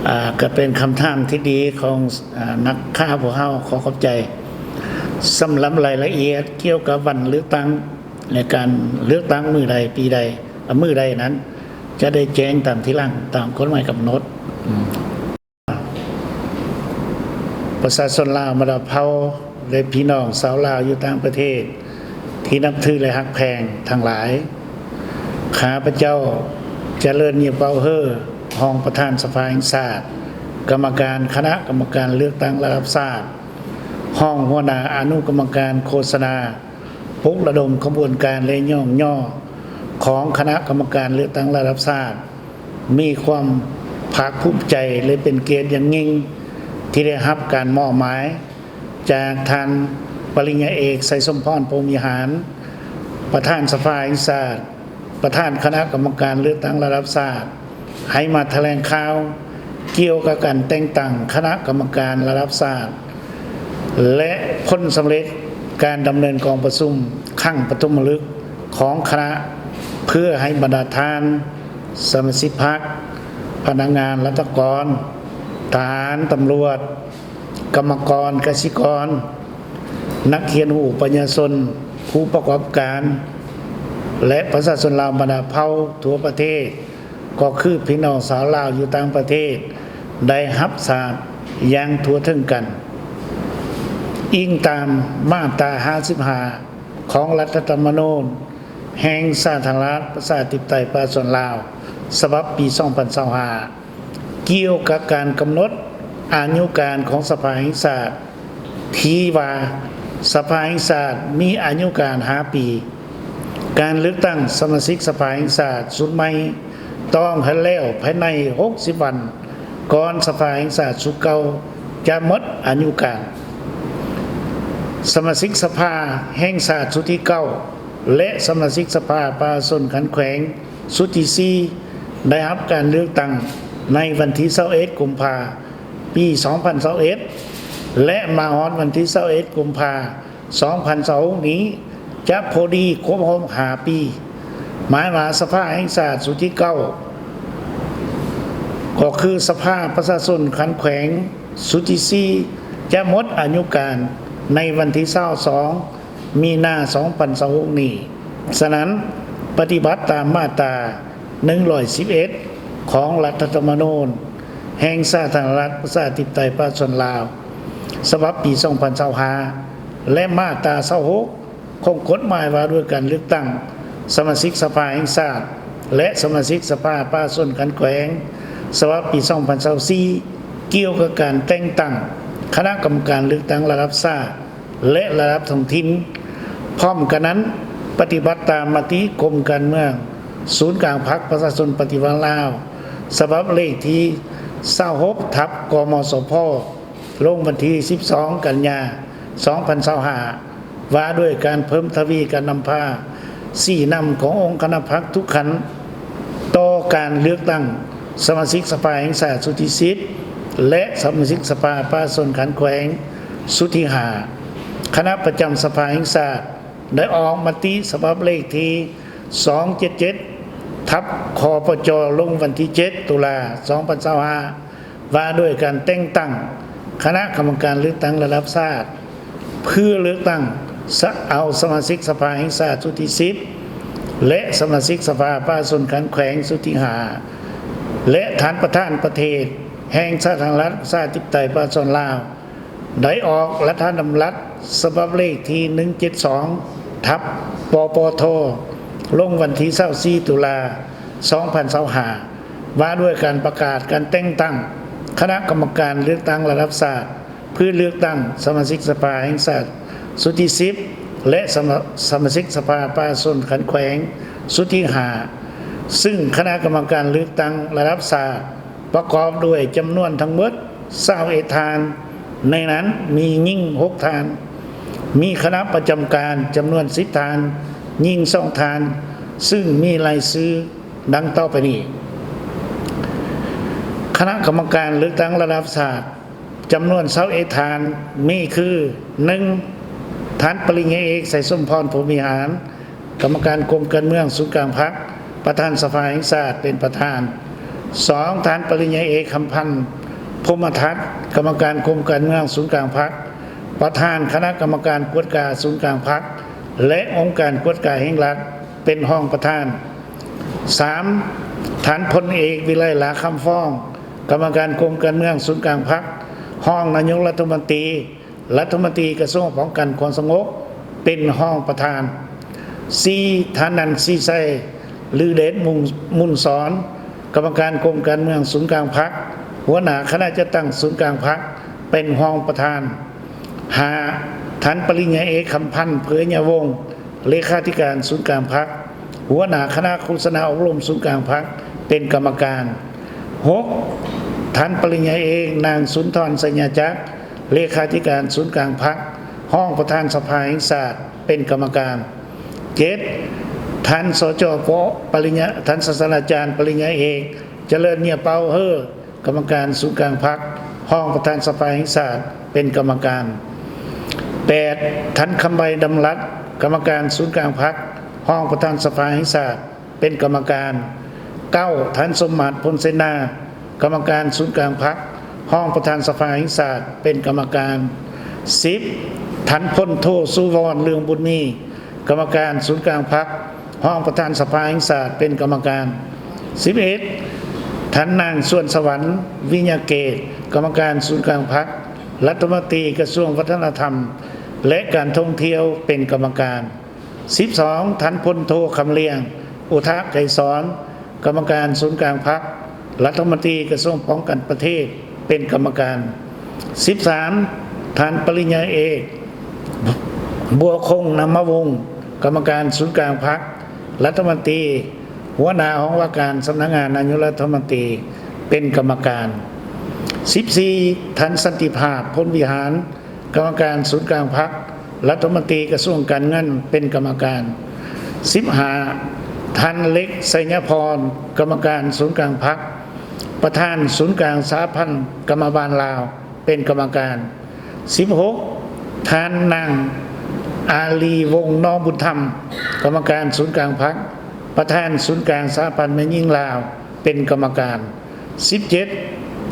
ອ່າ ກໍເປັນຄຳຖາມທີ່ດີຂອງ ອ່າ ນັກຂ່າວພວກເຮົາ. ຂໍຂອບໃຈ. ສຳລັບລາຍລະອຽດກ່ຽວກັບວັນເລືອກຕັ້ງ ແລະ ການເລືອກຕັ້ງມື້ໃດ ປີໃດ ມື້ໃດນັ້ນ ຈະໄດ້ແຈ້ງຕາມທີຫຼັງ ຕາມກົດໝາຍກຳນົດ. ປະຊາຊົນລາວບັນດາເຜົ່າ ແລະ ພີ່ນ້ອງຊາວລາວຢູ່ຕ່າງປະເທດທີ່ນັບຖື ແລະ ຮັກແພງທັງຫຼາຍ, ຂ້າພະເຈົ້າ ຈະເລີນ ເຫຍຍເປົາເຫີ ຮອງປະທານສະພາແຫ່ງຊາດ, ກຳມະການຄະນະກຳມະການເລືອກຕັ້ງລະດັບຊາດ, ຮອງຫົວໜ້າອະນຸກຳມະການໂຄສະນາ, ປຸກລະດົມຂະບວນການ ແລະ ຍ້ອງຍໍຂອງຄະນະກຳມະການເລືອກຕັ້ງລະດັບຊາດ, ມີຄວາມພາກພູມໃຈ ແລະ ເປັນກຽດຢ່າງຍິ່ງ ທີ່ໄດ້ຮັບການມອບໝາຍຈາກທ່ານປະລິນຍາເອກ ໄຊສົມພອນ ພົມວິຫານ ປະທານສະພາແຫ່ງຊາດ, ປະທານຄະນະກຳມະການເລືອກຕັ້ງລະດັບຊາດ ໃຫ້ມາຖະແຫຼງຂ່າວກ່ຽວກັບການແຕ່ງຕັ້ງຄະນະກຳມະການລະດັບຊາດ ແລະ ຜົນສຳເລັດການດຳເນີນກອງປະຊຸມຄັ້ງປະຖົມມະລຶກຂອງຄະນະ ເພື່ອໃຫ້ບັນດາທ່ານສະມາຊິກພັກ, ພະນັກງານລັດຖະກອນ, ທະຫານ, ຕຳຫຼວດ, ກຳມະກອນ, ກະສິກອນ, ນັກຮຽນຮູ້ປັນຍາຊົນ, ຜູ້ປະກອບການ ແລະ ປະຊາຊົນລາວບັນດາເຜົ່າທົ່ວປະເທດ ກໍຄືພີ່ນ້ອງຊາວລາວຢູ່ຕ່າງປະເທດ ໄດ້ຮັບຊາບຢ່າງທົ່ວເຖິງກັນ. ອີງຕາມມາດຕາຫ້າສິບຫ້າ ຂອງລັດຖະທຳມະນູນແຫ່ງສາທາລະນະລັດ ປະຊາທິປະໄຕ ປະຊາຊົນລາວ ສະບັບປີສອງພັນຊາວຫ້າ ກ່ຽວກັບການກຳນົດອາຍຸການຂອງສະພາແຫ່ງຊາດ ທີ່ວ່າສະພາແຫ່ງຊາດມີອາຍຸການຫ້າປີ. ການເລືອກຕັ້ງສະມາຊິກສະພາແຫ່ງຊາດຊຸດໃໝ່ຕ້ອງໃຫ້ແລ້ວພາຍໃນຫົກສິບວັນ ກ່ອນສະພາແຫ່ງຊາດຊຸດເກົ່າຈະໝົດອາຍຸການ. ສະມາຊິກສະພາແຫ່ງຊາດຊຸດທີເກົ້າ ແລະ ສະມາຊິກສະພາປະຊາຊົນຂັ້ນແຂວງຊຸດທີສີ່ ໄດ້ຮັບການເລືອກຕັ້ງໃນວັນທີຊາວເອັດ ກຸມພາ ປີສອງພັນຊາວເອັດ ແລະ ມາຮອດວັນທີຊາວເອັດ ກຸມພາ ສອງພັນຊາວຫົກນີ້ ຈະພໍດີຄົບຮອບຫ້າປີ. ໝາຍວ່າສະພາແຫ່ງຊາດຊຸດທີເກົ້າ ກໍຄືສະພາປະຊາຊົນຂັ້ນແຂວງຊຸດທີສີ່ ຈະໝົດອາຍຸການໃນວັນທີຊາວສອງ ມີນາ ສອງພັນຊາວຫົກນີ້. ສະນັ້ນ, ປະຕິບັດຕາມມາດຕາໜຶ່ງຮ້ອຍສິບເອັດ ຂອງລັດຖະທຳມະນູນແຫ່ງສາທາລະນະລັດ ປະຊາທິປະໄຕ ປະຊາຊົນລາວ ສະບັບປີສອງພັນຊາວຫ້າ ແລະ ມາດຕາຊາວຫົກ ຂອງກົດໝາຍວ່າດ້ວຍການເລືອກຕັ້ງສະມາຊິກສະພາແຫ່ງຊາດ ແລະ ສະມາຊິກສະພາປະຊາຊົນຂັ້ນແຂວງ ສະບັບປີສອງພັນຊາວສີ່ ກ່ຽວກັບການແຕ່ງຕັ້ງຄະນະກຳມະການເລືອກຕັ້ງລະດັບຊາດ ແລະ ລະດັບທ້ອງຖິ່ນ. ພ້ອມກັນນັ້ນ, ປະຕິບັດຕາມມະຕິກົມການເມືອງສູນກາງພັກປະຊາຊົນປະຕິວັດລາວ ສະບັບເລກທີຊາວຫົກ ທັບ ກມສພ ລົງວັນທີສິບສອງ ກັນຍາ ສອງພັນຊາວຫ້າ ວ່າດ້ວຍການເພີ່ມທະວີການນຳພາຊີ້ນຳຂອງອົງຄະນະພັກທຸກຂັ້ນ ຕໍ່ການເລືອກຕັ້ງສະມາຊິກສະພາແຫ່ງຊາດຊຸດທີສິບ ແລະ ສະມາຊິກສະພາປະຊາຊົນຂັ້ນແຂວງຊຸດທີຫ້າ. ຄະນະປະຈຳສະພາແຫ່ງຊາດໄດ້ອອກມະຕິສະບັບເລກທີສອງເຈັດເຈັດ ທັບ ຄປຈ ລົງວັນທີເຈັດ ຕຸລາ ສອງພັນຊາວຫ້າ ວ່າດ້ວຍການແຕ່ງຕັ້ງຄະນະກຳມະການເລືອກຕັ້ງລະດັບຊາດ ເພື່ອເລືອກຕັ້ງສະ ເອົາສະມາຊິກສະພາແຫ່ງຊາດຊຸດທີສິບ ແລະ ສະມາຊິກສະພາປະຊາຊົນຂັ້ນແຂວງຊຸດທີຫ້າ ແລະ ທ່ານປະທານປະເທດແຫ່ງສາທາລະນະລັດ ປະຊາທິປະໄຕ ປະຊາຊົນລາວ ໄດ້ອອກລັດຖະດຳລັດສະບັບເລກທີໜຶ່ງເຈັດສອງ ທັບ ປປທ ລົງວັນທີຊາວສີ່ ຕຸລາ ສອງພັນຊາວຫ້າ ວ່າດ້ວຍການປະກາດການແຕ່ງຕັ້ງຄະນະກຳມະການເລືອກຕັ້ງລະດັບຊາດ ເພື່ອເລືອກຕັ້ງສະມາຊິກສະພາແຫ່ງຊາດຊຸດທີສິບ ແລະ ສະມາ ສະມາຊິກສະພາປະຊາຊົນຂັ້ນແຂວງຊຸດທີຫ້າ ຊຶ່ງຄະນະກຳມະການເລືອກຕັ້ງລະດັບຊາດ ປະກອບດ້ວຍຈຳນວນທັງໝົດຊາວເອັດທ່ານ, ໃນນັ້ນມີຍິງຫົກທ່ານ, ມີຄະນະປະຈຳການຈຳນວນສິບທ່ານ, ຍິງສອງທ່ານ, ຊຶ່ງມີລາຍຊື່ດັ່ງຕໍ່ໄປນີ້. ຄະນະກຳມະການເລືອກຕັ້ງລະດັບຊາດ ຈຳນວນຊາວເອັດທ່ານ ມີຄື ໜຶ່ງ ທ່ານປະລິນຍາເອກ ໄຊສົມພອນ ພົມວິຫານ ກຳມະການກົມການເມືອງສູນກາງພັກ ປະທານສະພາແຫ່ງຊາດເປັນປະທານ. ສອງ ທ່ານປະລິນຍາເອກ ຄຳພັນ ພົມມະທັດ ກຳມະການກົມການເມືອງສູນກາງພັກ ປະທານຄະນະກຳມະການກວດກາສູນກາງພັກ ແລະ ອົງການກວດກາແຫ່ງລັດ ເປັນຮອງປະທານ. ສາມ ທ່ານພົນເອກ ວິໄລ ຫຼ້າຄຳຟອງ ກຳມະການກົມການເມືອງສູນກາງພັກ ຮອງນາຍົກລັດຖະມົນຕີ ລັດຖະມົນຕີກະຊວງປ້ອງກັນຄວາມສະຫງົບ ເປັນຮອງປະທານ. ສີ່ ທ່ານ ນັນຊີໄຊ ລືເດດ ມຸນສອນ ກຳມະການກົມການເມືອງສູນກາງພັກ ຫົວໜ້າຄະນະຈັດຕັ້ງສູນກາງພັກ ເປັນຮອງປະທານ. ຫ້າ ທ່ານປະລິນຍາເອກ ຄຳພັນ ເຜີຍຍາວົງ ເລຂາທິການສູນກາງພັກ ຫົວໜ້າຄະນະໂຄສະນາອົບຮົມສູນກາງພັກ ເປັນກຳມະການ. ຫົກ ທ່ານປະລິນຍາເອກ ນາງ ສຸນທອນ ໄຊຍະຈັກ ເລຂາທິການສູນກາງພັກ ຮອງປະທານສະພາແຫ່ງຊາດ ເປັນກຳມະການ. ເຈັດ ທ່ານ ສຈ ປ ປະລິນຍາ ທ່ານສາດສະດາຈານປະລິນຍາເອກ ຈະເລີນ ເນຍເປົາເຮີ ກຳມະການສູນກາງພັກ ຮອງປະທານສະພາແຫ່ງຊາດ ເປັນກຳມະການ. ແປດ ທ່ານ ຄຳໄວ ດຳລັດ ກຳມະການສູນກາງພັກ ຮອງປະທານສະພາແຫ່ງຊາດ ເປັນກຳມະການ. ເກົ້າ ທ່ານ ສົມມາດ ພົນເສນາ ກຳມະການສູນກາງພັກ ຮອງປະທານສະພາແຫ່ງຊາດ ເປັນກຳມະການ. ສິບ ທ່ານ ພົນໂທ ສຸວອນ ເລືອງບຸນມີ ກຳມະການສູນກາງພັກ ຮອງປະທານສະພາແຫ່ງຊາດ ເປັນກຳມະການ. ສິບເອັດ ທ່ານ ນາງ ຊວນສະຫວັນ ວິຍະເກດ ກຳມະການສູນກາງພັກ ລັດຖະມົນຕີກະຊວງວັດທະນະທຳ ແລະ ການທ່ອງທ່ຽວ ເປັນກຳມະການ. ສິບສອງ ທ່ານ ພົນໂທ ຄຳລຽງ ອຸທະໄກສອນ ກຳມະການສູນກາງພັກ ລັດຖະມົນຕີກະຊວງປ້ອງກັນປະເທດ ເປັນກຳມະການ. ສິບສາມ ທ່ານປະລິນຍາເອກ ບົວຄົງ ນາມະວົງ ກຳມະການສູນກາງພັກ ລັດຖະມົນຕີ ຫົວໜ້າຫ້ອງວ່າການສຳນັກງານນາຍົກລັດຖະມົນຕີ ເປັນກຳມະການ. ສິບສີ່ ທ່ານ ສັນຕິພາບ ພົນວິຫານ ກຳມະການສູນກາງພັກ ລັດຖະມົນຕີກະຊວງການເງິນ ເປັນກຳມະການ. ສິບຫ້າ ທ່ານ ເລັກ ໄຊຍະພອນ ກຳມະການສູນກາງພັກ ປະທານສູນກາງສະຫະພັນກຳມະບານລາວ ເປັນກຳມະການ. ສິບຫົກ ທ່ານ ນາງ ອາລີ ວົງ ນອງບຸນທຳ ກຳມະການສູນກາງພັກ ປະທານສູນກາງສະຫະພັນແມ່ຍິງລາວ ເປັນກຳມະການ. ສິບເຈັດ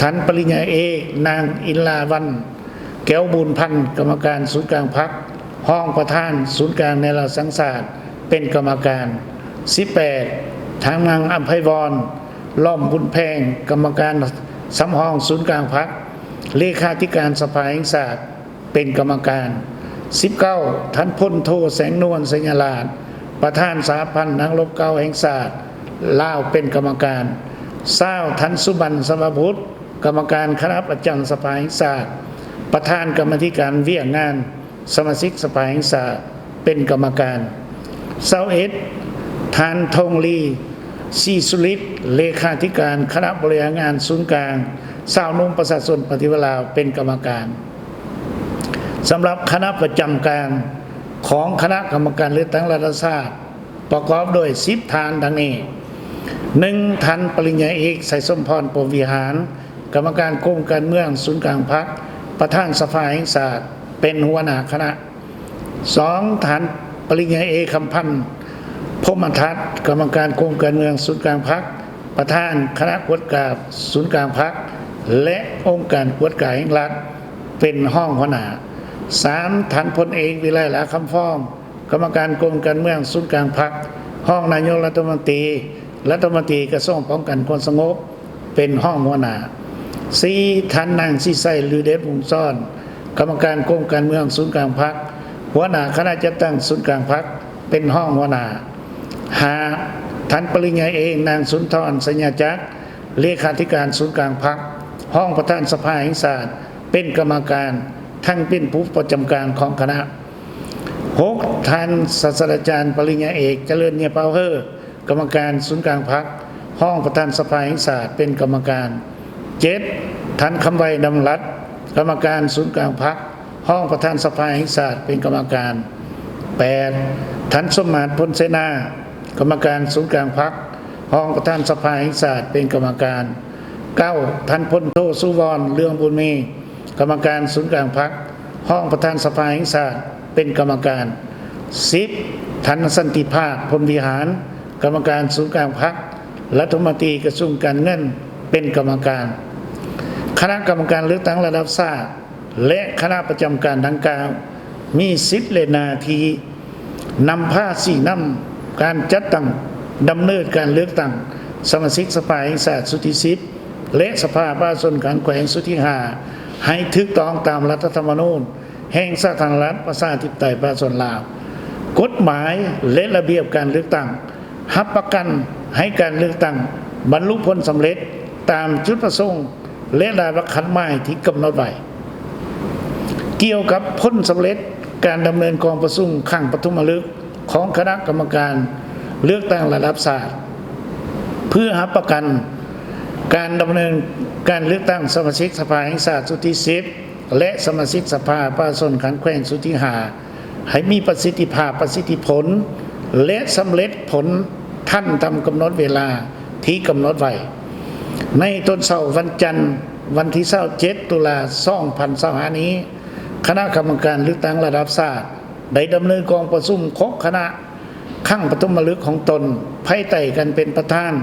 ທ່ານປະລິນຍາເອກ ນາງ ອິນລາວັນ ແກ້ວບູນພັນ ກຳມະການສູນກາງພັກ ຮອງປະທານສູນກາງແນວລາວສ້າງຊາດ ເປັນກຳມະການ. ສິບແປດ ທ່ານນາງ ອຳໄພວອນ ລ້ອມບຸນແພງ ກຳມະການສຳຮອງສູນກາງພັກ ເລຂາທິການສະພາແຫ່ງຊາດ ເປັນກຳມະການ. ສິບເກົ້າ ທ່ານ ພົນໂທ ແສງນວນ ໄຊຍະລາດ ປະທານສະຫະພັນນັກລົບເກົ່າແຫ່ງຊາດລາວ ເປັນກຳມະການ. ຊາວ ທ່ານ ສຸບັນ ສະວະບຸດ ກຳມະການຄະນະປະຈຳສະພາແຫ່ງຊາດ ປະທານກຳມາທິການວຽກງານສະມາຊິກສະພາແຫ່ງຊາດ ເປັນກຳມະການ. ຊາວເອັດ ທ່ານ ທອງລີ ສີສຸລິດ ເລຂາທິການຄະນະບໍລິຫານງານສູນກາງຊາວໜຸ່ມປະຊາຊົນປະຕິວັດລາວ ເປັນກຳມະການ. ສຳລັບຄະນະປະຈຳການຂອງຄະນະກຳມະການເລືອກຕັ້ງລັດຖະສະພາ ປະກອບດ້ວຍສິບທ່ານດັ່ງນີ້: ໜຶ່ງ ທ່ານປະລິນຍາເອກ ໄຊສົມພອນ ພົມວິຫານ ກຳມະການກົມການເມືອງສູນກາງພັກ ປະທານສະພາແຫ່ງຊາດ ເປັນຫົວໜ້າຄະນະ. ສອງ ທ່ານປະລິນຍາເອກ ຄຳພັນ ພົມມະທັດ ກຳມະການກົມການເມືອງສູນກາງພັກ ປະທານຄະນະກວດກາສູນກາງພັກ ແລະ ອົງການກວດກາແຫ່ງລັດ ເປັນຮອງຫົວໜ້າ. ສາມ ທ່ານພົນເອກ ວິໄລ ຫຼ້າຄຳຟອງ ກຳມະການກົມການເມືອງສູນກາງພັກ ຮອງນາຍົກລັດຖະມົນຕີ ລັດຖະມົນຕີກະຊວງປ້ອງກັນຄວາມສະຫງົບ ເປັນຮອງຫົວໜ້າ. ສີ່ ທ່ານນາງ ສີໄຊ ລືເດດວົງສອນ ກຳມະການກົມການເມືອງສູນກາງພັກ ຫົວໜ້າຄະນະຈັດຕັ້ງສູນກາງພັກ ເປັນຮອງຫົວໜ້າ. ຫ້າ ທ່ານປະລິນຍາເອກ ນາງ ສຸນທອນ ໄຊຍະຈັກ ເລຂາທິການສູນກາງພັກ ຮອງປະທານສະພາແຫ່ງຊາດ ເປັນກຳມະການ ທັງເປັນຜູ້ປະຈຳການຂອງຄະນະ. ຫົກ ທ່ານສາດສະດາຈານປະລິນຍາເອກ ຈະເລີນ ເນຍເປົາເຮີ ກຳມະການສູນກາງພັກ ຮອງປະທານສະພາແຫ່ງຊາດ ເປັນກຳມະການ. ເຈັດ ທ່ານ ຄຳໄວ ດຳລັດ ກຳມະການສູນກາງພັກ ຮອງປະທານສະພາແຫ່ງຊາດ ເປັນກຳມະການ. ແປດ ທ່ານ ສົມມາດ ພົນເສນາ ກຳມະການສູນກາງພັກ ຮອງປະທານສະພາແຫ່ງຊາດ ເປັນກຳມະການ. ເກົ້າ ທ່ານ ພົນໂທ ສຸວອນ ເລືອງບຸນມີ ກຳມະການສູນກາງພັກ ຮອງປະທານສະພາແຫ່ງຊາດ ເປັນກຳມະການ. ສິບ ທ່ານ ສັນຕິພາບ ພົມວິຫານ ກຳມະການສູນກາງພັກ ລັດຖະມົນຕີກະຊວງການເງິນ ເປັນກຳມະການ. ຄະນະກຳມະການເລືອກຕັ້ງລະດັບຊາດ ແລະ ຄະນະປະຈຳການດັ່ງກ່າວ ມີສິດ ແລະ ໜ້າທີ່ນຳພາຊີ້ນຳການຈັດຕັ້ງດຳເນີນການເລືອກຕັ້ງສະມາຊິກສະພາແຫ່ງຊາດຊຸດທີສິບ ແລະ ສະພາປະຊາຊົນຂັ້ນແຂວງຊຸດທີຫ້າ ໃຫ້ຖືກຕ້ອງຕາມລັດຖະທຳມະນູນແຫ່ງສາທາລະນະລັດ ປະຊາທິປະໄຕ ປະຊາຊົນລາວ, ກົດໝາຍ ແລະ ລະບຽບການເລືອກຕັ້ງ, ຮັບປະກັນໃຫ້ການເລືອກຕັ້ງບັນລຸຜົນສຳເລັດຕາມຈຸດປະສົງ ແລະ ລາຍລັກຂັດໝາຍທີ່ກຳນົດໄວ້. ກ່ຽວກັບຜົນສຳເລັດການດຳເນີນກອງປະຊຸມຄັ້ງປະຖົມມະລຶກຂອງຄະນະກຳມະການເລືອກຕັ້ງລະດັບຊາດ ເພື່ອຮັບປະກັນການດຳເນີນການເລືອກຕັ້ງສະມາຊິກສະພາແຫ່ງຊາດຊຸດທີສິບ ແລະ ສະມາຊິກສະພາປະຊາຊົນຂັ້ນແຂວງຊຸດທີຫ້າ ໃຫ້ມີປະສິດທິພາບ, ປະສິດທິຜົນ ແລະ ສຳເລັດຜົນທັນຕາມກຳນົດເວລາທີ່ກຳນົດໄວ້. ໃນຕອນເຊົ້າວັນຈັນ ວັນທີຊາວເຈັດ ຕຸລາ ສອງພັນຊາວຫ້ານີ້, ຄະນະກຳມະການເລືອກຕັ້ງລະດັບຊາດ ໄດ້ດຳເນີນກອງປະຊຸມຄົບຄະນະຄັ້ງປະຖົມມະລຶກຂອງຕົນ, ພາຍໃຕ້ການເປັນປະທານ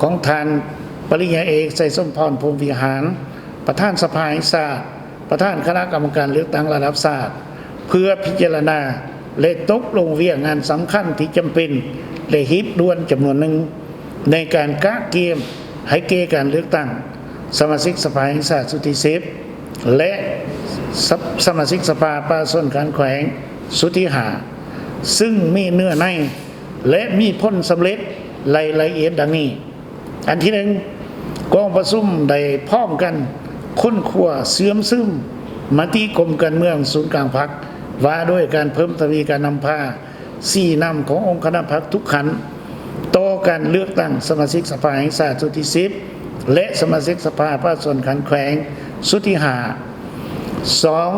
ຂອງທ່ານປະລິນຍາເອກ ໄຊສົມພອນ ພົມວິຫານ ປະທານສະພາແຫ່ງຊາດ, ປະທານຄະນະກຳມະການເລືອກຕັ້ງລະດັບຊາດ ເພື່ອພິຈາລະນາ ແລະ ຕົກລົງວຽກງານສຳຄັນທີ່ຈຳເປັນ ແລະ ຮີບດ່ວນຈຳນວນໜຶ່ງ ໃນການກະກຽມໃຫ້ແກ່ການເລືອກຕັ້ງສະມາຊິກສະພາແຫ່ງຊາດຊຸດທີສິບ ແລະ ສະ ສະມາຊິກສະພາປະຊາຊົນຂັ້ນແຂວງຊຸດທີຫ້າ ຊຶ່ງມີເນື້ອໃນ ແລະ ມີຜົນສຳເລັດລາຍລະອຽດດັ່ງນີ້. ອັນທີໜຶ່ງ, ກອງປະຊຸມໄດ້ພ້ອມກັນຄົ້ນຄວ້າເຊື່ອມຊຶມມະຕິກົມການເມືອງສູນກາງພັກ ວ່າດ້ວຍການເພີ່ມທະວີການນຳພາຊີ້ນຳຂອງອົງຄະນະພັກທຸກຂັ້ນ ຕໍ່ການເລືອກຕັ້ງສະມາຊິກສະພາແຫ່ງຊາດຊຸດທີສິບ ແລະ ສະມາຊິກສະພາປະຊາຊົນຂັ້ນແຂວງຊຸດທີຫ້າ. ສອງ,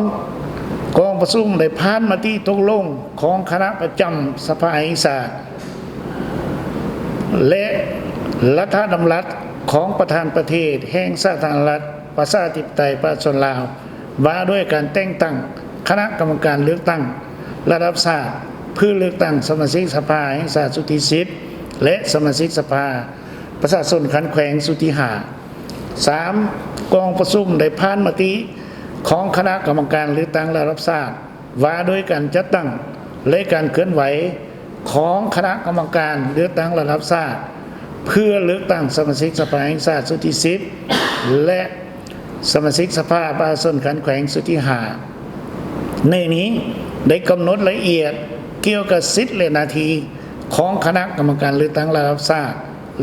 ກອງປະຊຸມໄດ້ຜ່ານມະຕິຕົກລົງຂອງຄະນະປະຈຳສະພາແຫ່ງຊາດ ແລະ ລັດຖະດຳລັດຂອງປະທານປະເທດແຫ່ງສາທາລະນະລັດ ປະຊາທິປະໄຕ ປະຊາຊົນລາວ ວ່າດ້ວຍການແຕ່ງຕັ້ງຄະນະກຳມະການເລືອກຕັ້ງລະດັບຊາດ ເພື່ອເລືອກຕັ້ງສະມາຊິກສະພາແຫ່ງຊາດຊຸດທີສິບ ແລະ ສະມາຊິກສະພາປະຊາຊົນຂັ້ນແຂວງຊຸດທີຫ້າ. ສາມ, ກອງປະຊຸມໄດ້ຜ່ານມະຕິຂອງຄະນະກຳມະການເລືອກຕັ້ງລະດັບຊາດ ວ່າດ້ວຍການຈັດຕັ້ງ ແລະ ການເຄື່ອນໄຫວຂອງຄະນະກຳມະການເລືອກຕັ້ງລະດັບຊາດ ເພື່ອເລືອກຕັ້ງສະມາຊິກສະພາແຫ່ງຊາດຊຸດທີສິບ ແລະ ສະມາຊິກສະພາປະຊາຊົນຂັ້ນແຂວງຊຸດທີຫ້າ. ໃນນີ້ໄດ້ກຳນົດລາຍລະອຽດກ່ຽວກັບສິດ ແລະ ໜ້າທີ່ຂອງຄະນະກຳມະການເລືອກຕັ້ງລະດັບຊາດ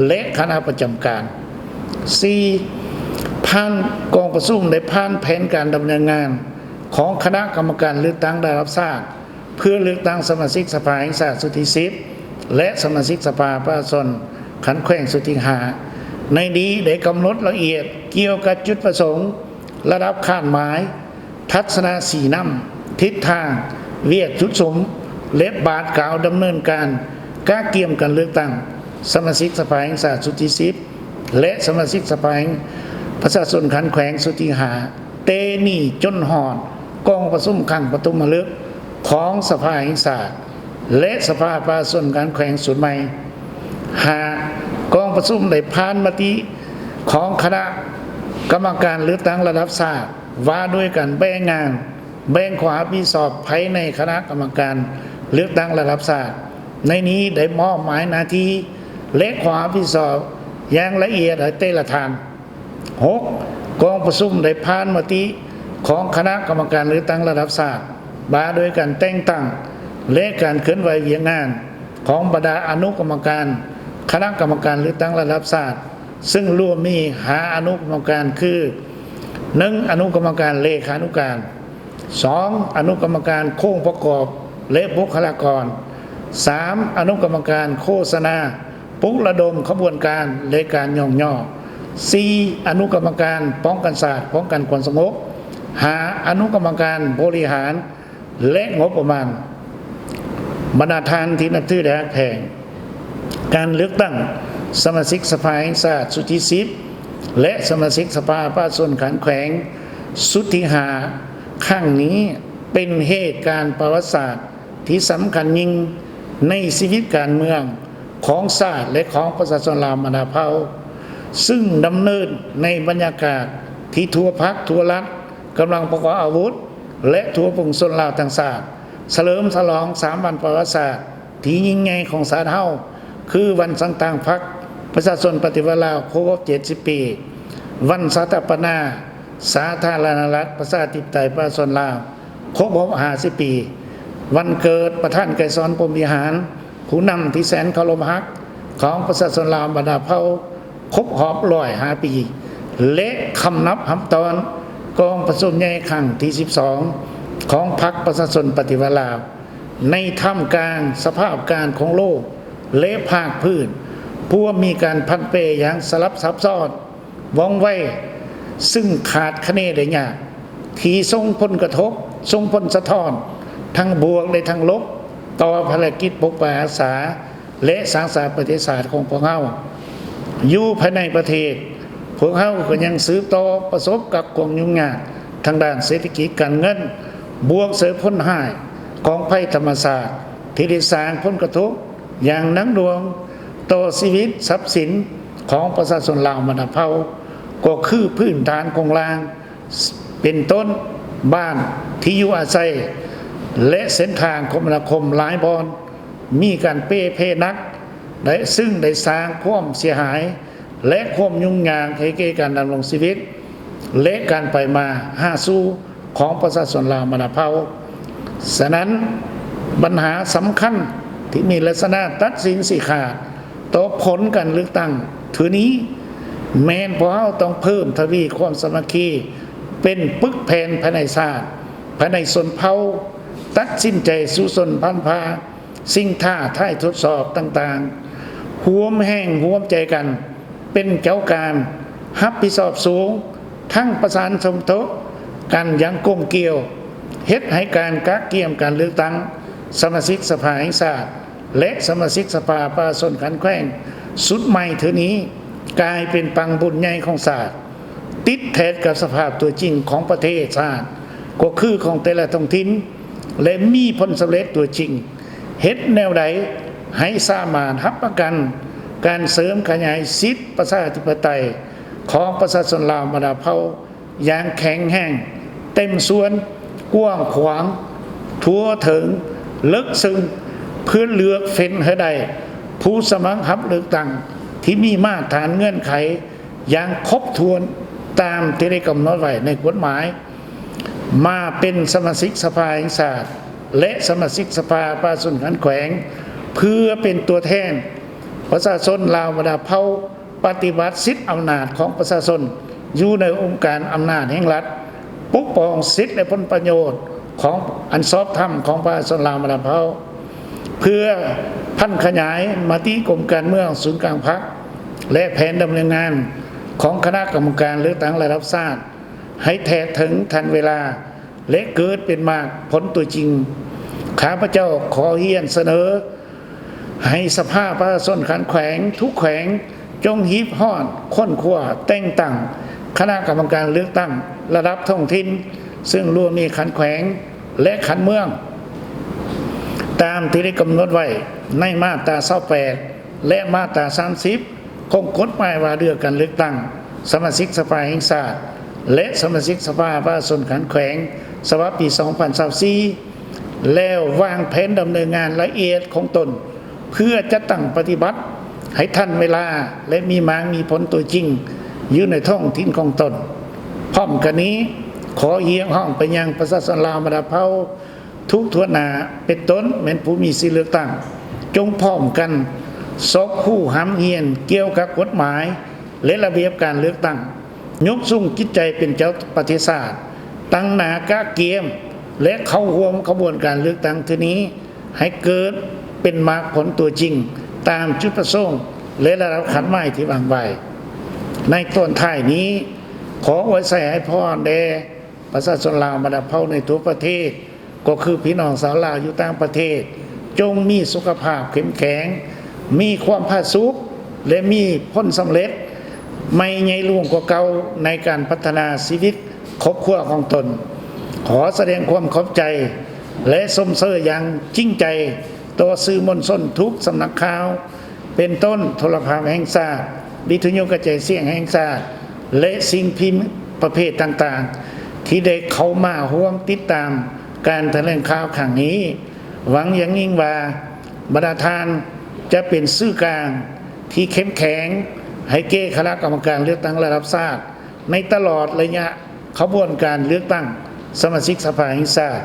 ແລະ ຄະນະປະຈຳການ. ສີ່, ຜ່ານ ກອງປະຊຸມໄດ້ຜ່ານແຜນການດຳເນີນງານຂອງຄະນະກຳມະການເລືອກຕັ້ງລະດັບຊາດ ເພື່ອເລືອກຕັ້ງສະມາຊິກສະພາແຫ່ງຊາດຊຸດທີສິບ ແລະ ສະມາຊິກສະພາປະຊາຊົນຂັ້ນແຂວງຊຸດທີຫ້າ. ໃນນີ້ໄດ້ກຳນົດລາຍລະອຽດກ່ຽວກັບຈຸດປະສົງ, ລະດັບຄາດໝາຍ, ທັດສະນະຊີ້ນຳ, ທິດທາງ, ວຽກຈຸດສຸມ ແລະ ບາດກ້າວດຳເນີນການກະກຽມການເລືອກຕັ້ງສະມາຊິກສະພາແຫ່ງຊາດຊຸດທີສິບ ແລະ ສະມາຊິກສະພາແຫ່ງປະຊາຊົນຂັ້ນແຂວງຊຸດທີຫ້າ ແຕ່ນີ້ຈົນຮອດກອງປະຊຸມຄັ້ງປະຖົມມະລຶກຂອງສະພາແຫ່ງຊາດ ແລະ ສະພາປະຊາຊົນຂັ້ນແຂວງຊຸດໃໝ່. ຫ້າ, ກອງປະຊຸມໄດ້ຜ່ານມະຕິຂອງຄະນະກຳມະການເລືອກຕັ້ງລະດັບຊາດ ວ່າດ້ວຍການແບ່ງງານ ແບ່ງຄວາມຮັບຜິດຊອບພາຍໃນຄະນະກຳມະການເລືອກຕັ້ງລະດັບຊາດ. ໃນນີ້ໄດ້ມອບໝາຍໜ້າທີ່ ແລະ ຄວາມຮັບຜິດຊອບຢ່າງລະອຽດໃຫ້ແຕ່ລະທ່ານ. ຫົກ, ກອງປະຊຸມໄດ້ຜ່ານມະຕິຂອງຄະນະກຳມະການເລືອກຕັ້ງລະດັບຊາດ ວ່າດ້ວຍການແຕ່ງຕັ້ງ ແລະ ການເຄື່ອນໄຫວວຽກງານຂອງບັນດາອະນຸກຳມະການຄະນະກຳມະການເລືອກຕັ້ງລະດັບຊາດ, ຊຶ່ງລວມມີຫ້າອະນຸກຳມະການຄື ໜຶ່ງ ອະນຸກຳມະການເລຂານຸການ, ສອງ ອະນຸກຳມະການໂຄງປະກອບ ແລະ ບຸກຄະລາກອນ, ສາມ ອະນຸກຳມະການໂຄສະນາ ປຸກລະດົມຂະບວນການ ແລະ ການຍ້ອງຍໍ, ສີ່ ອະນຸກຳມະການປ້ອງກັນຊາດ ປ້ອງກັນຄວາມສະຫງົບ, ຫ້າ ອະນຸກຳມະການບໍລິຫານ ແລະ ງົບປະມານ. ບັນດາທ່ານທີ່ນັບຖື ແລະ ຮັກແພງ, ການເລືອກຕັ້ງສະມາຊິກສະພາແຫ່ງຊາດຊຸດທີສິບ ແລະ ສະມາຊິກສະພາປະຊາຊົນຂັ້ນແຂວງຊຸດທີຫ້າ ຄັ້ງນີ້ ເປັນເຫດການປະຫວັດສາດທີ່ສຳຄັນຍິ່ງໃນຊີວິດການເມືອງຂອງຊາດ ແລະ ຂອງປະຊາຊົນລາວບັນດາເຜົ່າ. ຊຶ່ງດຳເນີນໃນບັນຍາກາດທີ່ທົ່ວພັກທົ່ວລັດກຳລັງປະກອບອາວຸດ ແລະ ທົ່ວປວງຊົນລາວທັງຊາດ ສະເຫຼີມສະຫຼອງສາມວັນປະຫວັດສາດທີ່ຍິ່ງໃຫຍ່ຂອງຊາດເຮົາ ຄືວັນສ້າງຕັ້ງພັກປະຊາຊົນປະຕິວັດລາວຄົບຮອບເຈັດສິບປີ, ວັນສະຖາປະນາສາທາລະນະລັດປະຊາທິປະໄຕປະຊາຊົນລາວ ຄົບຮອບຫ້າສິບປີ, ວັນເກີດປະທານໄກສອນ ພົມວິຫານ ຜູ້ນຳທີ່ແສນເຄົາລົບຮັກຂອງປະຊາຊົນລາວບັນດາເຜົ່າ ຄົບຮອບຮ້ອຍຫ້າປີ ແລະ ຄຳນັບຮັບຕ້ອນກອງປະຊຸມໃຫຍ່ຄັ້ງທີສິບສອງ ຂອງພັກປະຊາຊົນປະຕິວັດລາວ ໃນທ່າມກາງສະພາບການຂອງໂລກ ແລະ ພາກພື້ນ ພວມມີການຜັນແປຢ່າງສະຫຼັບຊັບຊ້ອນ ວ່ອງໄວ ຊຶ່ງຄາດຄະເນໄດ້ຍາກ ທີ່ສົ່ງຜົນກະທົບ, ສົ່ງຜົນສະທ້ອນ ທັງບວກ ແລະ ທັງລົບ ຕໍ່ພາລະກິດປົກປັກຮັກສາ ແລະ ສ້າງສາປະເທດຊາດຂອງພວກເຮົາ. ຢູ່ພາຍໃນປະເທດ, ພວກເຮົາກໍຍັງສືບຕໍ່ປະສົບກັບຄວາມຫຍຸ້ງຍາກທາງດ້ານເສດຖະກິດການເງິນ, ບວກໃສ່ຜົນຮ້າຍຂອງໄພທຳມະຊາດ ທີ່ໄດ້ສ້າງຜົນກະທົບຢ່າງໜັກໜ່ວງຕໍ່ຊີວິດຊັບສິນຂອງປະຊາຊົນລາວບັນດາເຜົ່າ, ກໍຄືພື້ນຖານໂຄງລ່າງ ເປັນຕົ້ນ ບ້ານ, ທີ່ຢູ່ອາໄສ ແລະ ເສັ້ນທາງຄົມມະນາຄົມຫຼາຍບ່ອນ ມີການເປ່ເພໜັກ ແລະ ຊຶ່ງໄດ້ສ້າງຄວາມເສຍຫາຍ ແລະ ຄວາມຫຍຸ້ງຍາກໃຫ້ແກ່ການດຳລົງຊີວິດ ແລະ ການໄປມາຫາສູ່ຂອງປະຊາຊົນລາວບັນດາເຜົ່າ. ສະນັ້ນ, ບັນຫາສຳຄັນທີ່ມີລັກສະນະຕັດສິນຊີ້ຂາດຕໍ່ຜົນການເລືອກຕັ້ງເທື່ອນີ້ ແມ່ນພວກເຮົາຕ້ອງເພີ່ມທະວີຄວາມສາມັກຄີ ເປັນປຶກແຜ່ນພາຍໃນຊາດ, ພາຍໃນຊົນເຜົ່າ, ຕັດສິນໃຈສູ້ຊົນພັນພາສິ່ງທ້າທາຍທົດສອບຕ່າງໆ, ຮ່ວມແຮງຮ່ວມໃຈກັນ ເປັນເຈົ້າການຮັບຜິດຊອບສູງ ທັງປະສານສົມທົບກັນຢ່າງກົມກ່ຽວ, ເຮັດໃຫ້ການກະກຽມການເລືອກຕັ້ງສະມາຊິກສະພາແຫ່ງຊາດ ແລະ ສະມາຊິກສະພາປະຊາຊົນຂັ້ນແຂວງຊຸດໃໝ່ເທື່ອນີ້ ກາຍເປັນປັງບຸນໃຫຍ່ຂອງຊາດ, ຕິດແທດກັບສະພາບຕົວຈິງຂອງປະເທດຊາດ ກໍຄືຂອງແຕ່ລະທ້ອງຖິ່ນ ແລະ ມີຜົນສຳເລັດຕົວຈິງ. ເຮັດແນວໃດໃຫ້ສາມາດຮັບປະກັນການເສີມຂະຫຍາຍສິດປະຊາທິປະໄຕຂອງປະຊາຊົນລາວບັນດາເຜົ່າຢ່າງແຂງແຮງ, ເຕັມສ່ວນ, ກວ້າງຂວາງ, ທົ່ວເຖິງ, ເລິກເຊິ່ງ, ເພື່ອເລືອກເຟັນໃຫ້ໄດ້ຜູ້ສະໝັກຮັບເລືອກຕັ້ງທີ່ມີມາດຖານເງື່ອນໄຂຢ່າງຄົບຖ້ວນຕາມທີ່ໄດ້ກຳນົດໄວ້ໃນກົດໝາຍ ມາເປັນສະມາຊິກສະພາແຫ່ງຊາດ ແລະ ສະມາຊິກສະພາປະຊາຊົນຂັ້ນແຂວງ ເພື່ອເປັນຕົວແທນປະຊາຊົນລາວບັນດາເຜົ່າ ປະຕິບັດສິດອຳນາດຂອງປະຊາຊົນຢູ່ໃນອົງການອຳນາດແຫ່ງລັດ, ປົກປ້ອງສິດ ແລະ ຜົນປະໂຫຍດຂອງອັນຊອບທຳຂອງປະຊາຊົນລາວບັນດາເຜົ່າ ເພື່ອຜັນຂະຫຍາຍມະຕິກົມການເມືອງສູນກາງພັກ ແລະ ແຜນດຳເນີນງານຂອງຄະນະກຳມະການເລືອກຕັ້ງລະດັບຊາດ ໃຫ້ແທດເຖິງທັນເວລາ ແລະ ເກີດເປັນໝາກຜົນຕົວຈິງ. ຂ້າພະເຈົ້າຂໍຮຽນສະເໜີໃຫ້ສະພາປະຊາຊົນຂັ້ນແຂວງທຸກແຂວງ ຈົ່ງຮີບຮ້ອນຄົ້ນຄວ້າແຕ່ງຕັ້ງຄະນະກຳມະການເລືອກຕັ້ງລະດັບທ້ອງຖິ່ນ ເຊິ່ງລວມມີຂັ້ນແຂວງ ແລະ ຂັ້ນເມືອງ ຕາມທີ່ໄດ້ກຳນົດໄວ້ໃນມາດຕາຊາວແປດ ແລະ ມາດຕາສາມສິບ ຂອງກົດໝາຍວ່າດ້ວຍການເລືອກຕັ້ງສະມາຊິກສະພາແຫ່ງຊາດ ແລະ ສະມາຊິກສະພາປະຊາຊົນຂັ້ນແຂວງ ສະບັບປີສອງພັນຊາວສີ່ ແລ້ວວາງແຜນດຳເນີນງານລະອຽດຂອງຕົນ ເພື່ອຈັດຕັ້ງປະຕິບັດໃຫ້ທັນເວລາ ແລະ ມີໝາກມີຜົນຕົວຈິງຢູ່ໃນທ້ອງຖິ່ນຂອງຕົນ. ພ້ອມກັນນີ້, ຂໍຮຽກຮ້ອງໄປຍັງປະຊາຊົນລາວບັນດາເຜົ່າ ທຸກທົ່ວໜ້າ ເປັນຕົ້ນແມ່ນຜູ້ມີສິດເລືອກຕັ້ງ ຈົ່ງພ້ອມກັນຊອກຮູ້ຮ່ຳຮຽນກ່ຽວກັບກົດໝາຍ ແລະ ລະບຽບການເລືອກຕັ້ງ, ຍົກສູງຈິດໃຈເປັນເຈົ້າປະເທດຊາດ, ຕັ້ງໜ້າກະກຽມ ແລະ ເຂົ້າຮ່ວມຂະບວນການເລືອກຕັ້ງເທື່ອນີ້ ໃຫ້ເກີດເປັນໝາກຜົນຕົວຈິງ ຕາມຈຸດປະສົງ ແລະ ລະດັບຄາດໝາຍທີ່ວາງໄວ້. ໃນຕອນທ້າຍນີ້, ຂໍອວຍໄຊໃຫ້ພອນແດ່ ປະຊາຊົນລາວບັນດາເຜົ່າໃນທົ່ວປະເທດ, ກໍຄືພີ່ນ້ອງຊາວລາວຢູ່ຕ່າງປະເທດ, ຈົ່ງມີສຸຂະພາບເຂັ້ມແຂງ, ມີຄວາມຜາສຸກ ແລະ ມີຜົນສຳເລັດໃໝ່ໃຫຍ່ຫຼວງກວ່າເກົ່າໃນການພັດທະນາຊີວິດຄອບຄົວຂອງຕົນ. ຂໍສະແດງຄວາມຂອບໃຈ ແລະ ຊົມເຊີຍຢ່າງຈິງໃຈຕໍ່ສື່ມວນຊົນທຸກສຳນັກຂ່າວ, ເປັນຕົ້ນໂທລະພາບແຫ່ງຊາດ, ວິທະຍຸກະຈາຍສຽງແຫ່ງຊາດ ແລະ ສິ່ງພິມປະເພດຕ່າງໆ ທີ່ໄດ້ເຂົ້າມາຮ່ວມຕິດຕາມການຖະແຫຼງຂ່າວຄັ້ງນີ້. ຫວັງຢ່າງຍິ່ງວ່າ ບັນດາທ່ານຈະເປັນສື່ກາງທີ່ເຂັ້ມແຂງໃຫ້ແກ່ຄະນະກຳມະການເລືອກຕັ້ງລະດັບຊາດ ໃນຕະຫຼອດໄລຍະຂະບວນການເລືອກຕັ້ງສະມາຊິກສະພາແຫ່ງຊາດ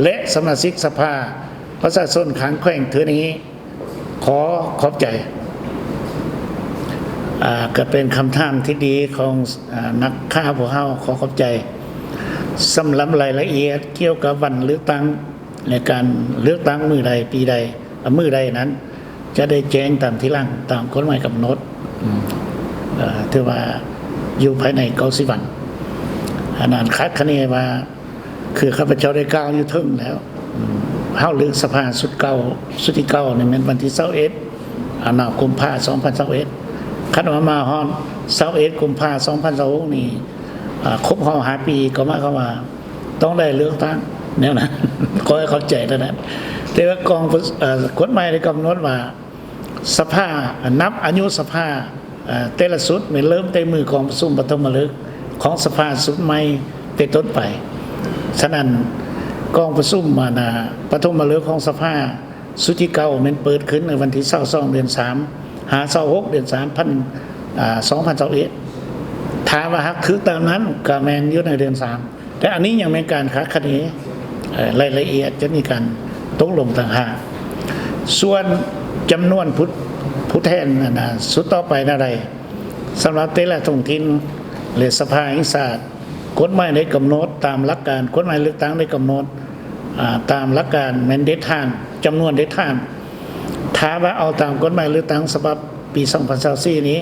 ແລະ ສະມາຊິກສະພາປະຊາຊົນຂ້າງແຂວງເທື່ອນີ້. ຂໍຂອບໃຈ. ອ່າ ກໍເປັນຄຳຖາມທີ່ດີຂອງ ອ່າ ນັກຂ່າວພວກເຮົາ. ຂໍຂອບໃຈ. ສຳລັບລາຍລະອຽດກ່ຽວກັບວັນເລືອກຕັ້ງ ແລະ ການເລືອກຕັ້ງມື້ໃດ ປີໃດ ມື້ໃດນັ້ນ ຈະໄດ້ແຈ້ງຕາມທີຫຼັງ ຕາມກົດໝາຍກຳນົດ. ອືມ ເອີ ຖືວ່າຢູ່ພາຍໃນເກົ້າສິບວັນ. ອັນນັ້ນຄາດຄະເນວ່າ ຄືຂ້າພະເຈົ້າໄດ້ກ່າວຢູ່ເທິງແລ້ວ ອືມ ເຮົາເລືອກສະພາຊຸດເກົ່າ ຊຸດທີເກົ້ານີ້ແມ່ນວັນທີຊາວເອັດ ອັນນະ ກຸມພາ ສອງພັນຊາວເອັດ. ຄັນວ່າມາຮອດຊາວເອັດ ກຸມພາ ສອງພັນຊາວຫົກນີ້ ອ່າ ຄົບຮອບຫ້າປີ ກໍໝາຍຄວາມວ່າ ຕ້ອງໄດ້ເລືອກຕັ້ງແນວນັ້ນ. ຂໍໃຫ້ເຂົ້າໃຈເທົ່ານັ້ນ. ແຕ່ວ່າກອງ ເອີ ກົດໝາຍໄດ້ກຳນົດວ່າ ສະພາ ນັບອາຍຸສະພາ ເອີ ແຕ່ລະຊຸດແມ່ນເລີ່ມແຕ່ມື້ກອງປະຊຸມປະຖົມມະລຶກຂອງສະພາຊຸດໃໝ່ເປັນຕົ້ນໄປ. ສະນັ້ນ ກອງປະຊຸມ ອັນນະ ປະຖົມມະລຶກຂອງສະພາຊຸດທີເກົ້າແມ່ນເປີດຂຶ້ນໃນວັນທີຊາວສອງ ເດືອນສາມ ຫາ ຊາວຫົກ ເດືອນສາມ ພັນ ອາ ສອງພັນຊາວເອັດ. ຖ້າວ່າຫາກຖືກຕາມນັ້ນ ກໍແມ່ນຢູ່ໃນເດືອນສາມ. ແຕ່ອັນນີ້ຍັງແມ່ນການຄາດຄະເນ ເອີ ລາຍລະອຽດຈະມີການຕົກລົງຕ່າງຫາກ. ສ່ວນຈຳນວນຜູ້ ຜູ້ແທນ ອັນນະ ຊຸດຕໍ່ໄປແນວໃດ ສຳລັບແຕ່ລະທ້ອງຖິ່ນ ແລະ ສະພາແຫ່ງຊາດ ກົດໝາຍໄດ້ກຳນົດຕາມຫຼັກການ ກົດໝາຍເລືອກຕັ້ງໄດ້ກຳນົດ ອາ ຕາມຫຼັກການແມ່ນເດັດຖານ ຈຳນວນເດັດຖານ. ຖ້າວ່າເອົາຕາມກົດໝາຍເລືອກຕັ້ງສະບັບປີສອງພັນຊາວສີ່ນີ້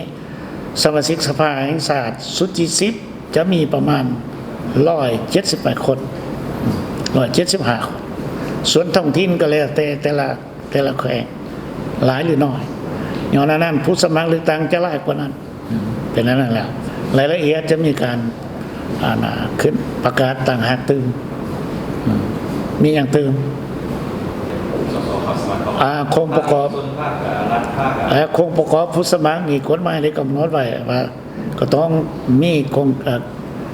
ສະມາຊິກສະພາແຫ່ງຊາດຊຸດທີສິບ ຈະມີປະມານຮ້ອຍເຈັດສິບແປດຄົນ ຮ້ອຍເຈັດສິບຫ້າຄົນ. ສ່ວນທ້ອງຖິ່ນກໍແລ້ວແຕ່ ແຕ່ລະ ແຕ່ລະແຂວງຫຼາຍຫຼືໜ້ອຍ. ຍ້ອນອັນນັ້ນ ຜູ້ສະໝັກເລືອກຕັ້ງຈະຫຼາຍກວ່ານັ້ນ. ເປັນອັນນັ້ນແລ້ວ ລາຍລະອຽດຈະມີການ ອັນນະ ຂຶ້ນປະກາດຕ່າງຫາກຕື່ມ. ອືມ ມີຫຍັງຕື່ມ? ອາ ໂຄງປະກອບ ເອີ ໂຄງປະກອບຜູ້ສະໝັກນີ້ ກົດໝາຍໄດ້ກຳນົດໄວ້ວ່າ ກໍຕ້ອງມີໂຄງ ເອີ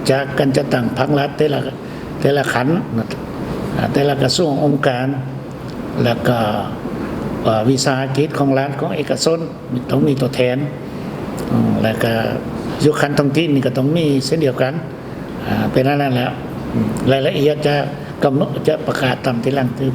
ຈາກການຈັດຕັ້ງພັກລັດແຕ່ລະ ແຕ່ລະຂັ້ນ ອາ ແຕ່ລະກະຊວງອົງການ ແລ້ວກໍ ເອີ ວິສາຫະກິດຂອງລັດ ຂອງເອກະຊົນ ຕ້ອງມີຕົວແທນ. ອືມ ແລ້ວກໍຢູ່ຂັ້ນທ້ອງຖິ່ນນີ້ກໍຕ້ອງມີເຊັ່ນດຽວກັນ. ອາ ເປັນອັນນັ້ນແຫຼະ. ອືມ ລາຍລະອຽດຈະກຳນົດ ຈະປະກາດຕາມທີຫຼັງຕື່ມ.